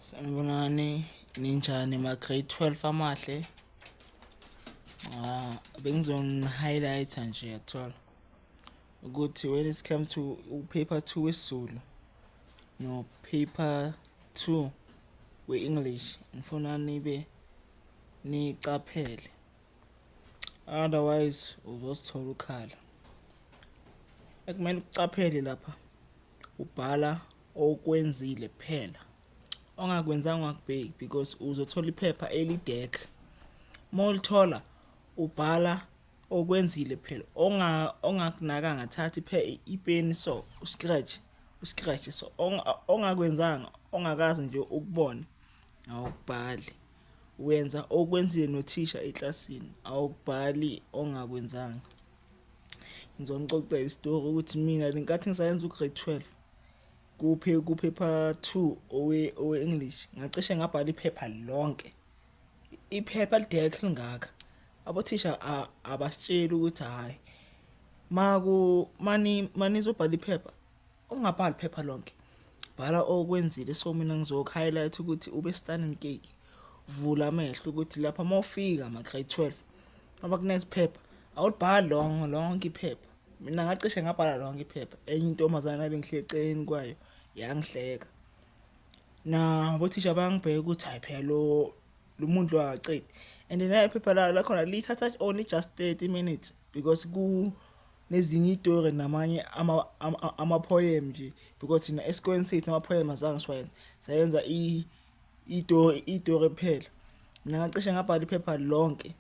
Sanibonani, ninjani ma-grade 12 amahle? Bengizoni-highlight-a nje yathola ukuthi when it come to paper 2 wesiZulu no paper 2 we-English, ngifuna nibe nicaphele, otherwise uzosithola ukhala. Ekumele ucaphele lapha, ubhala okwenzile kuphela, ongakwenzanga ungakubheki, because uzothola iphepha eli-dark. Uma ulithola, ubhala okwenzile kuphela, ongakunakanga thatha ipeni so u-scratch, u-scratch so ongakwenzanga, ongakazi nje ukubona, awukubhali. Wenza okwenzile nothisha eklasini, awukubhali ongakwenzanga. Ngizonixoxela isitori ukuthi mina lenkathi ngisayenza u-grade 12 kuphe ku-paper 2 owe-English, ngacishe ngabhala iphepha lonke, iphepha li-dark lingaka. Abothisha abasitsheli ukuthi hhayi, maku mani manizobhala iphepha, ungabhali iphepha lonke, bhala okwenzile. So mina ngizoku-highlight ukuthi ube stunning cake, vula amehlo ukuthi lapha mawufika ma-grade 12 mabakunikeza iphepha, awulibhali lonke iphepha. Mina ngacishe ngabhala lonke iphepha. Enye intombazane abengihleli eceleni kwayo yangihleka, nabothisha bayangibheka ukuthi hayi phela lo muntu lo akacedi. And then iphepha lakhona lithatha only just 30 minutes, because kunezinye itori namanye ama-poem nje, because thina esikoleni sethu ama-poem azange siwayenze, sayenza itori kuphela. Mina ngacishe ngabhala iphepha lonke.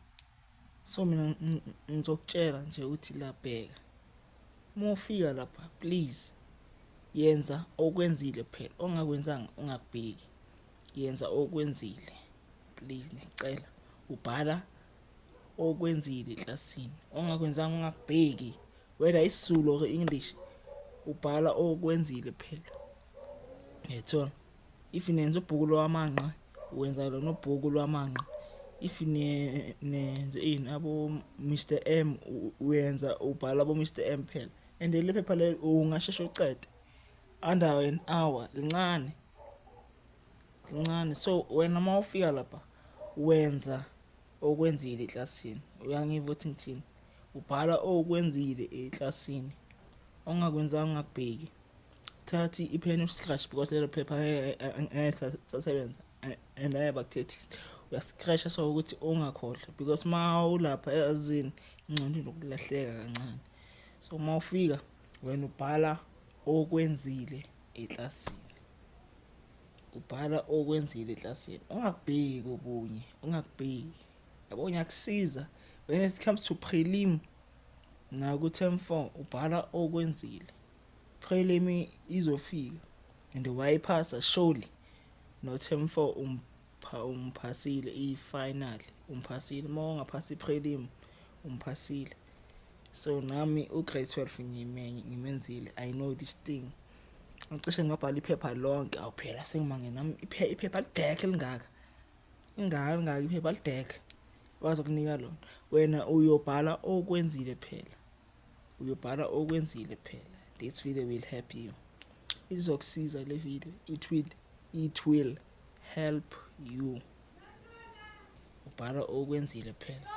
So mina ngizokutshela nje ukuthi la, bheka, uma ufika lapha, please yenza okwenzile kuphela, ongakwenzanga ungakubheki, yenza okwenzile, please, ngiyacela. Ubhala okwenzile eklasini, ongakwenzanga ungakubheki, whether isiZulu or English, ubhala okwenzile kuphela, uyayithola? If nenza ubhuku lwamanqa, wenza lona ubhuku lwamanqa. If nenze ini, abo Mr M, uyenza, ubhala abo Mr M phela. And le phepha leli ungasheshe ucede under an hour, lincane lincane. So wena uma ufika lapha, wenza okwenzile eklasini. Uyangiva ukuthi ngithini? Ubhala okwenzile eklasini, ongakwenzanga ungakubheki. Thatha ipheni u-scratch, because lelo phepha ngeke lisasebenza and angeke bakuthethise. Uya-scratch so ukuthi ungakhohlwa, because uma ulapha yazini ingqondo inokulahleka kancane. So uma ufika wena, ubhala okwenzile eklasini, ubhala okwenzile eklasini, ungakubheki okunye, ungakubheki, yabo. Ngiyakusiza when it comes to prelim naku-term 4, ubhala okwenzile. Prelim izofika and wayiphasa surely, no term 4 umphasile, i-final umphasile. Uma ungaphasi i-prelim, umphasile. So nami u-grade 12 ngimenzile, I know this thing. Ngicishe ngabhala iphepha lonke. Awu phela, sengimange nami, iphepha li-dark lingaka, ingaka lingaka iphepha li-dark bazokunika lona. Wena uyobhala okwenzile phela, uyobhala okwenzile phela. This video will help you, izokusiza le video, it will help you. Ubhala okwenzile phela.